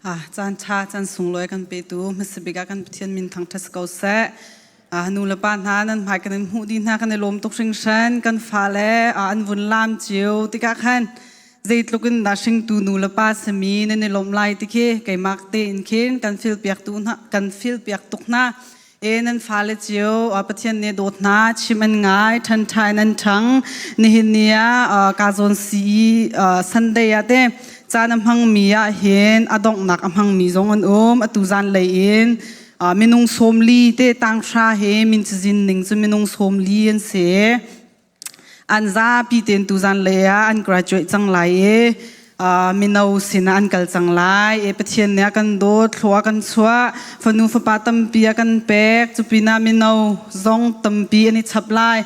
Caan ṭha, caan sunglawi kan petu hmasabik ah kan Pathian min thangṭhat si ko seh. Nu le pa hna nan hmai kan in hmuh dih hna kan i lawm tuk hringhran. Kan fale an vun laam cio tikah khan zeitluk in dah hringtu nu le pa simi nan i lawmh lai ti khi keimah tein khin kan feel piak tu hna kan feel piak tuk hna. E nan fale cio Pathian nih dawt hna chim an ngai ṭhan ṭha in an ṭhang nihin ni ah ka zawn si Sunday ah te caan a hmangmi ah hin a donghnak a hmangmi zong an um atu zan lei in minung 40 te tanghra he min cazin ning cu minung 40 an si An zapi tein tuzan lei ah an graduate cang lai i mino sinah an kal cang lai. I Pathian nih a kan dawt, thlua a kan chuah, fanu fapa tampi a kan pek. Cupinah mino zong tampi an i chap lai.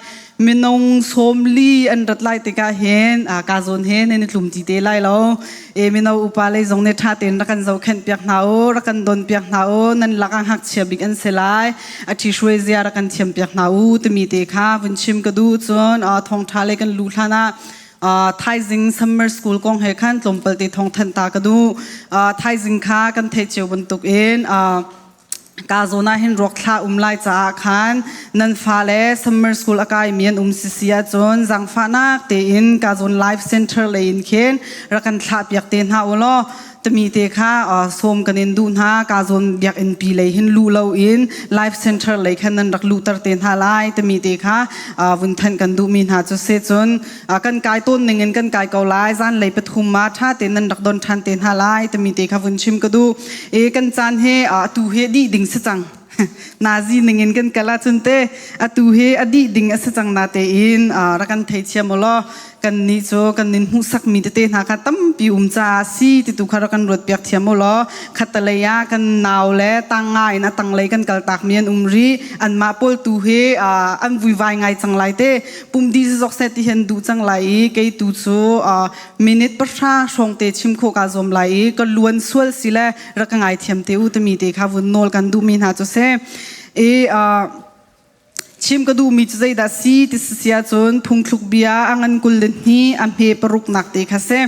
Minung 40 an rat lai tikah hin ka zawn he nan i tlum ti te lai lo. E mino upa lei zong nih ṭha tein rak kan zohkhenh piak hna u, rak kan don piak hna u, nan lakah ngakchia bik an si lai, a ṭhihruai zia rak kan thiam piak hna u timi te kha vun chim ka duh. Cun thawngṭha lei kan luh hlan ah thaizing summer school kong he khan tlawmpal te thawng thanh ta ka duh. Thaizing kha kan theih cio bantukin Ka zawn ah hin ruak thla um lai caah khan nan fale summer school a kaimi an um sisi ahcun zaangfahnak tein ka zawn life center lei in khin rak kan thlah piak te hna u law tami te kha sawm kan in duh hna. Ka zawn biakinn pi lei hin luh loin life center lei khan nan rak luhter te hna lai tami te kha vun thanh kan duhmi hna cu si. Cun kan kai tawn ning in kan kai ko lai, zanlei 3 ah ṭha tein nan rak don ṭhan te hna lai timi te kha vun chim ka duh. E kan caan he atu he dih ding si cang, nazi ning in kan kal ahcun te atu he a dih ding a si cang na tein rak kan thei thiam u law kan nih cu kan nin hmuhsak mi tete hna kha tampi um caah si ti tu kha rak kan ruat piak thiam u law. Khattalei ah kan nau le tang nga in a tanglei kan kal tak mi an um ri. Anmah pawl tu hi an vuivai ngai cang lai te, pumdi zok seh ti hian duh cang lai i kei tu cu minute 10 hrawng te chim khawh ka zuam lai i ka luan sual si le rak ka ngai thiam te u timi te kha vun nawl kan duh mi hna cu si. I chim ka duhmi cu zeidah si ti si ahcun Phungthluk Bia a ngan 22 a hme paruknak te kha si.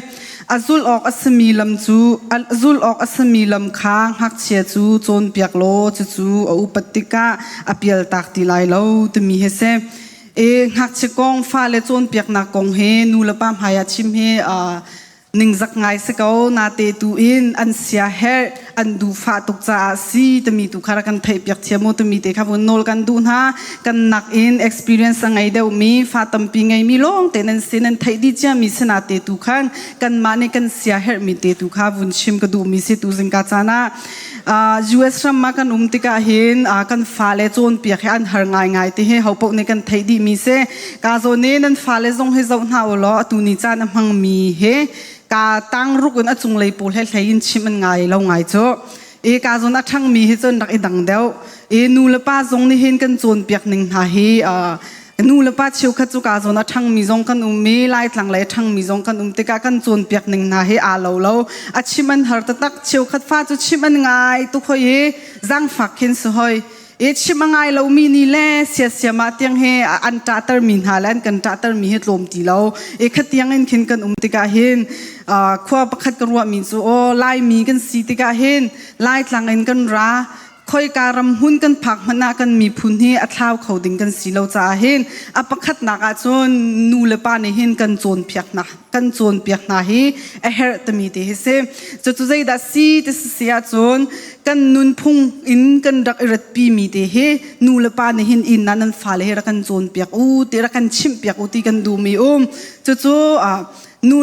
A zul awk a simi lam cu a zul awk a simi lam kha ngakchia cu cawnpiak law cucu a upat tikah a pialtak ti lai lo timi hi si. E ngakchia kong fale cawnpiaknak kong he nu le pa hmai ah chim hi ningzak ngai si ko nate tu in an sia herh an duhfah tuk caah si timi tu kha kan theih piak thiam u timi te kha vun nawl kan duh hna. Kan nak in experience a ngei deuh mi fa tampi ngei mi lawng te nan sin nan theih dih cia mi sina te tu khan kanmah nih kan sia herh mi te tu kha vun chim ka duh mi si tu zingka caan ah. US ram ah kan um tikah hin kan fale cawnpiak hi an har ngaingai ti hi hopoh nih kan theih dih mi si. Ka zawn i nan fale zong hi zoh hna u law atu ni caan a hmang mi hi ka tang ruk in a cunglei pawl he hlei in chim an ngai lo ngai cu. E ka zawn a ṭhang mi hi cun rak i dang deuh. E nu le pa zong nih hin kan cawnpiak ning hna hi nu le pa cheukhat cu ka zawn a ṭhangmi zong kan um i Laitlang lei a ṭhangmi zong kan um tikah kan cawnpiak ning hna hi aa lo lo. A chim an har taktak. Cheukhat fa cu chim an ngai tuk hoi i zaangfak khin si hoi. I chim a ngai lomi nih le siasiam ah tiang he an ṭahtermi hna le an kan ṭahtermi hi tlawm ti lo. I khatiang in khin kan um tikah hin khua pakhat ka ruahmi cu aw Laimi kan si tikah hin Laitlang in kan ra, khoika ram hmun kan phak hmanh ah kan miphun hi a thlau kho ding kan si lo caah hin a pakhatnak ah cun nu le pa nih hin kan cawnpiak hna kan cawnpiak hna hi a herh timi te hi si. Cucu zeidah si ti si ahcun kan nunphung in kan rak i ratpi mi te hi nu le pa nih hin inn ah nan fale hi rak kan cawnpiak u ti, rak kan chimhpiak u ti kan duhmi um. Cucu nu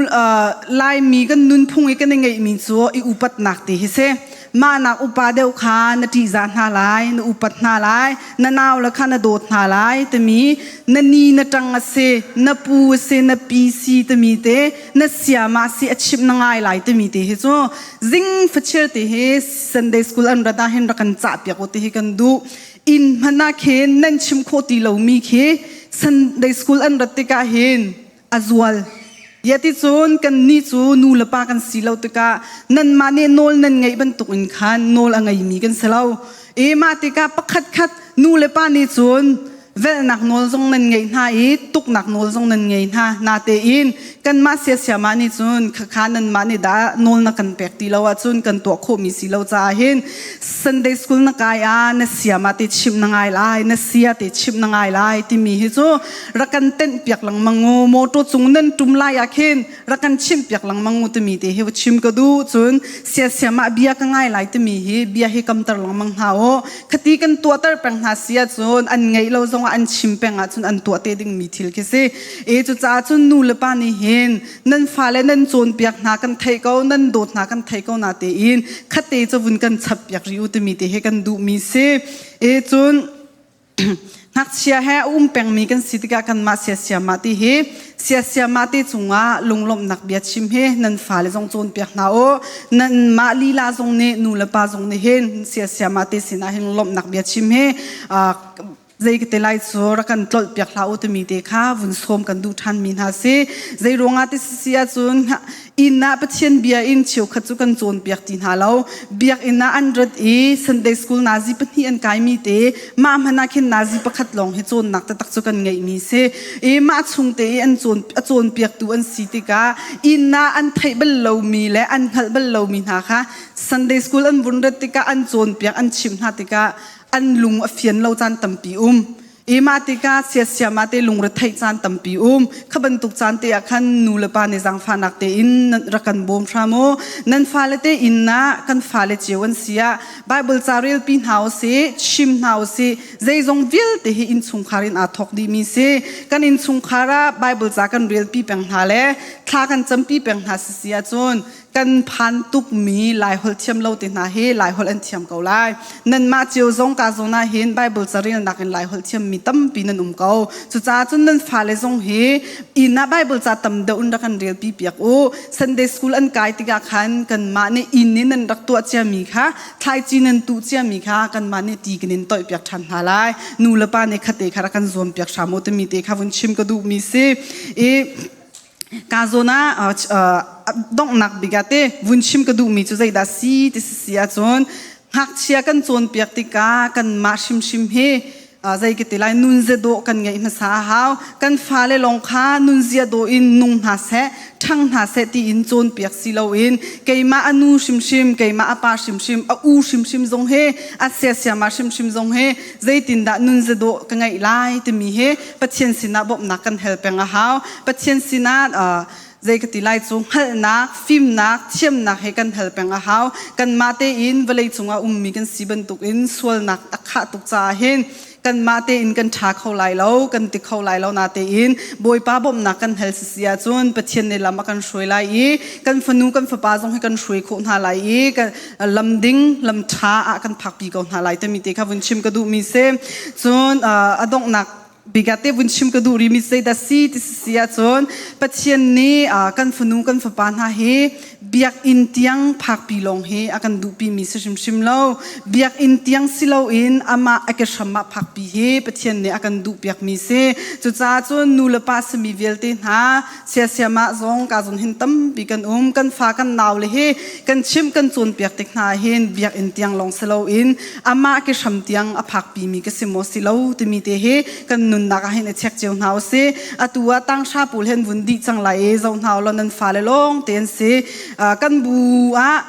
Laimi kan nunphung i kan i ngeihmi cu i upatnak ti hi si. Mah nak upa deuh kha na ṭihzah hna lai, na upat hna lai, na nau le kha na dawt hna lai timi, na ni na ṭang a si, na pu a si, na pi si timi te, na siama si a chimh na ngai lai timi te hi cu zing fachir te hi Sunday school an rat ah hin rak kan cah piak u ti hi kan duh. Inn hmanh ah khin nan chim khawh ti lomi khi Sunday school an rat tikah hin a zual. Yati cun kannih cu nu le pa kan si lo tikah nanmah nih nawl nan ngeih bantuk in khan nawl a ngeimi kan si lo. E mah tikah pakhat khat nu le pa nih cun Velhnak nawl zong nan ngeih hna i tuknak nawl zong nan ngei hna. Natein kanmah siasiamah nih cun khakha nanmah nih dah nawl na kan pek ti lo ahcun kan tuah khawhmi si lo caah hin Sunday school na kai ah na siamah te chimh na ngai lai, na sia te chimh na ngai lai timi hi cu rak kan tenh piak lengmang u. Motor cung nan tum lai ah khin rak kan chimh piak lengmang u timi te hi chim ka duh. Cun siasiamah bia ka ngai lai timi hi bia hi kamter lengmang hna u. Khati kan tuahter peng hna si ahcun an ngeih lo zongah an chim peng ahcun an tuah te dingmi thil khi si. E cucaah cun nu le pa nih hin nan fale nan cawnpiak hna kan theih ko, nan dawt hna kan thei ko na tein khate cu vun kan chap piak rih u timi te hi kan duhmi si. E cun ngakchia he a um pengmi kan si tikah kanmah siasiamah ti hi siasiamah te cungah lunglawmhnak bia chim hi nan fale zong cawnpiak hna u. Nanmah lila zong nih nu le pa zong nih hin siasiamah te sinah hin lawmhnak bia chim hi zei ka te lai cu rak kan tlolh piak hlah u timi te kha vun sawm kan duh ṭhan mi hna si. Zei ruangah ti si ahcun inn ah Pathian bia in cheukhat cu kan cawnpiak ti hna lo. Biakinn ah an rat i Sunday school nazi pahnih an kaimi te mah hmanh ah khin nazi pakhat lawng hi cawnnak taktak cu kan ngeihmi si. I mah chung te i an cawn a cawnpiaktu an si tikah inn ah an theih bal lomi le an hngalh bal lomi hna kha Sunday school an vun rat tikah an cawnpiak an chimh hna tikah an lung a fian lo caan tampi um. I mah tikah siasiam ah te lungretheih caan tampi um. Kha bantuk caan te ah khan nu le pa nih zaangfahnak tein rak kan bawm hram u. Nan fale te inn ah kan fale cio an si ah Bible ca relpi hna u sih, chim hna u sih. Zeizong vialte hi innchungkhar in aa thawk dihmi si. Kan innchungkhar ah Bible ca kan relpi peng hna le thla kan campi peng hna si si ahcun kan phan tukmi Laiholh thiam lo te hna hi Laiholh an thiam ko lai. Nanmah cio zong ka zawn ah hin Bible carelnak in Laiholh thiammi tampi nan um ko. Cucaah cun nan fale zong hi inn ah Bible ca tam deuh in rak kan relpi piak u. Sunday school an kai tikah khan kanmah nih inn in nan rak tuah ciami kha thlaici nan tuh ciami kha kanmah nih ti kan in toih piak ṭhan hna lai. Nu le pa nih khate kha rak kan zuam piak hram u timi te kha vun chim ka duhmi si. I Ka zawn ah donghnak bik ah te vun chim ka duhmi cu zeidah si ti si ahcun ngakchia kan cawnpiak tikah kanmah hrimhrim hi zei ka ti lai nunzia dawh kan ngeih hmasa a hau. Kan fale lawng kha nunzia dawh in nung hna seh, ṭhang hna seh tiin cawnpiak si loin keimah a nu hrimhrim, keimah a pa hrimhrim, a u hrimhrim zong hi, a siasiama hrimhrim zong hi zeitindah nunzia dawh ka ngeih lai timi hi Pathian sinah bawmhnak kan hal peng a hau. Pathian sinah zei ka ti lai cu hngalhnak, fimnak, thiamnak he kan hal peng a hau. Kanmah tein vawlei cungah ummi kan si bantukin sualnak a khah tuk caah hin kanmah tein kan ṭha kho lai lo, kan ti kho lai lo natein Bawipa bawmhnak kan hal sisi ahcun Pathian nih lam a kan hruai lai i kan fanu kan fapa zong hi kan hruai khawh hna lai i lam ding lam ṭha ah kan phakpi ko hna lai timi te kha vun chim ka duhmi si. Cun a donghnak bik te vun chim ka duh rimi zeidah si ti si ahcun Pathian nih kan fanu kan fapa hna hi biakinn tiang phakpi lawng hi a kan duhpi mi si hrimhrim lo. Biakinn tiang si loin amah a ke hram ah phakpi hi Pathian nih a kan duhpiak mi si. Cucaah cun nu le pa simi vialte hna siasiam ah zong ka zon hin tampi kan um. Kan fa kan nau le hi kan chimh kan cawnpiak tik hna hin biakinn tiang lawng si loin amah ke hram tiang a phakpi mi ka si maw si lo timi te hi kan nunnak ah hin i check cio hna usih. Atu ah tanghra pawl hen vun dih cang lai i zoh hna ulaw nan fale lawng te an si. Kan bu ah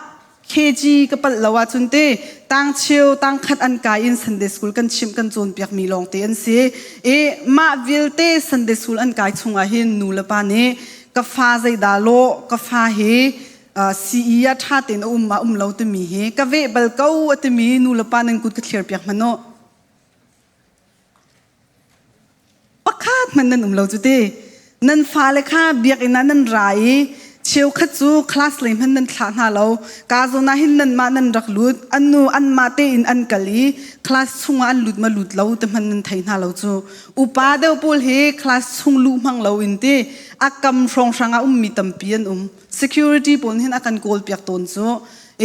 KG ka palh lo ahcun te tang cheu tang khat an kai in Sunday school kan chimh kan cawnpiak mi lawng te an si. I mah vialte Sunday school an kai chung ah hin nu le pa nih ka fa zeidah lawh ka fa hi CE ah ṭha tein a um ma um lo timi hi ka veh bal ko a timi nu le pa nan kut ka thlir piak hmanh u. Pakhat hmanh nan um lo cu ti. Nan fale kha biakinn ah nan ra i cheukhat cu class lei hmanh nan thlah hna lo. Ka zawn ah hin nanmah nan rak lut. An nu anmah tein an kal i class chungah an lut ma lut lo ti hmanh nan thei hna lo cu. Upa deuh pawl hi class chung luh hmang lo in ti a kam hrawnghrang ah ummi tampi an um. Security pawl hin a kan kawl piak tawn cu.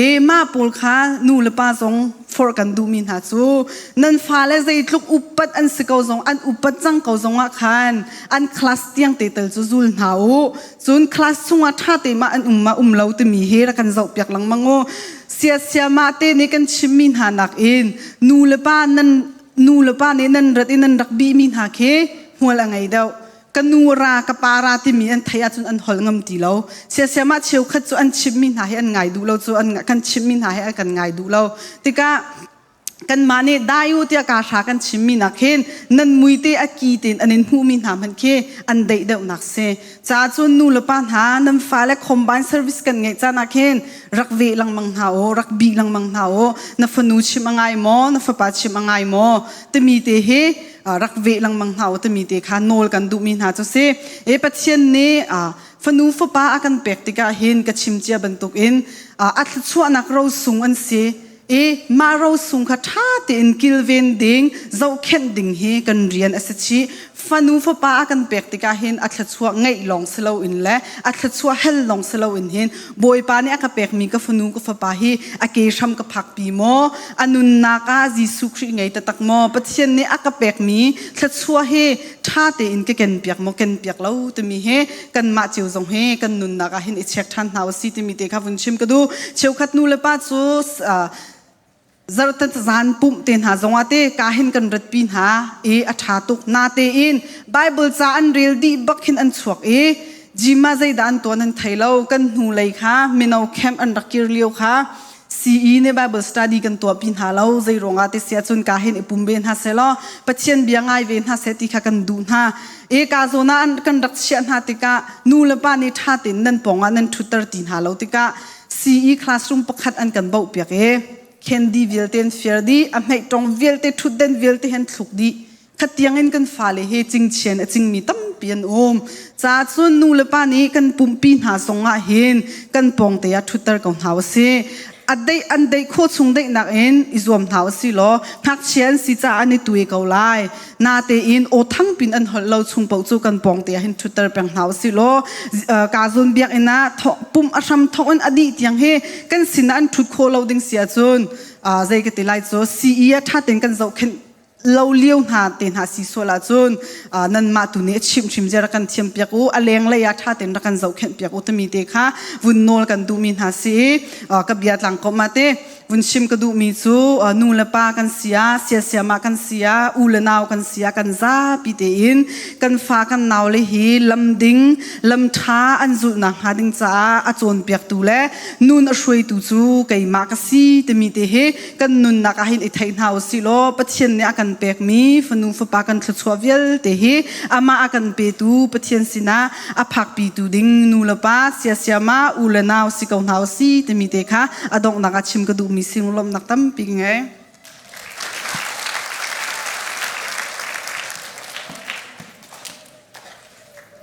E mah pawl kha nu le pa zong forh kan duhmi hna cu nan fale zeitluk upat an si ko zong an upat cang ko zong ah khan an class tiang te tel cu zul hna u. Cun class chungah ṭha te ma an um ma um lo timi hi rak kan zoh piak lengmang u. Siasia mah te nih kan chimmi hna nakin nu le pa nan Nu le pa nih nan rat i nan rak bihmi hna khi hmual a ngei deuh. Ka nu ra ka pa ra timi an theih ahcun an holh ngam ti lo. Siasiam ah cheukhat cu an chimmi hna hi an ngai duh lo cu an kan chimmi hna hi an kan ngai duh lo. Tikah kanmah nih dai u tiah kaa hra kan chimmi nak hin nan muite a ki tein an in hmuhmi hna hmanh khi an deih deuhnak si. Caah cun nu le pa hna nan fale combine service kan ngeih caan ah khin rak veh lengmang hna u, rak bih lengmang hna u. Na fanu chim a ngai maw, na fapa chim a ngai maw timi te hi rak veh lengmang hna u timi te kha nawl kan duhmi hna cu si. E Pathian nih fanu fapa a kan pek tikah hin ka chim cia bantukin a thluachuahnak rosung an si. I mah rosung kha ṭha tein kilven ding, zohkhenh ding hi kan rian a si chih. Fanu fapa a kan pek tikah hin a thluachuah ngeih lawng si loin le a thluachuah hel lawng si loin hin Bawipa nih a ka pekmi ka fanu ka fapa hi a ke hram ka phakpi maw? A nunnak ah Jesuh Khrih ngei taktak maw? Pathian nih a ka pekmi thluachuah hi ṭha tein ka kenpiak maw kenpiak lo timi hi kanmah cio zong hi kan nunnak ah hin i check ṭhan hna usih timi te kha vun chim ka duh. Cheukhat nu le pa cu zarhtat zan pumh te hna zongah te ka hin kan ratpi hna i a ṭha tuk. Natein Bible ca an rel dih bak hin an chuak i jima zeidah an tuan an thei lo. Kan hnu lei kha mino camp an rak kir lio kha CE nih Bible study kan tuahpi hna lo zei ruangah ti si ahcun ka hin i pum ve hna seh law Pathian bia ngai ve hna seh ti kha kan duh hna. E ka zawn ah an kan rak chiah hna tikah nu le pa nih ṭha tein nan pawng ah nan ṭhutter ti hna lo tikah CE classroom pakhat an kan bauh piak i candy vialte an fir dih, a hmeih tong vialte ṭhutden vialte han thluk dih. Khatiang in kan fale he cingchian a cingmi tampi an um. Ca cun nu le pa nih kan pumpi hna zong ah hin kan pawngte ah ṭhutter ko hna usih. A deih an deih khawh chung deihnak in i zuam hna usih law ngakchia an si caah an i tui ko lai. Natein aw thangpin an holh lo chung paoh cu kan pawngte ah hin ṭhutter peng hna usih law ka zawn biakinn ah pumh a hram thawk in a dih tiang hi kan sinah an ṭhut khawh lo ding si ahcun zei ka ti lai cu CE ah ṭha tein kan zohkhenh lo lio hna te hna si sual ahcun nanmah tu nih a chimhhrim zia rak kan thiam piak u a lenglei ah ṭha tein rak kan zohkhenh piak u timi te kha vun nawl kan duhmi hna si i ka bia tlang ko ma te vun chim ka duhmi cu nu le pa kan si ah siasiam ah kan si ah u le nau kan si ah kan zapi tein kan fa kan nau le hi lam ding lam ṭha an zulh nakhnga ding caah a cawnpiaktu le nun a hruaitu cu keimah ka si timi te hi kan nunnak ah hin i thei hna usih law Pathian nih a kan pekmi fanu fapa kan thluachuah vialte hi amah a kan petu Pathian sinah a phakpitu ding nu le pa siasiama u le nau si ko hna usih timi te kha a donghnak ah chim ka duhmi si lawmhnak tampi ka ngei.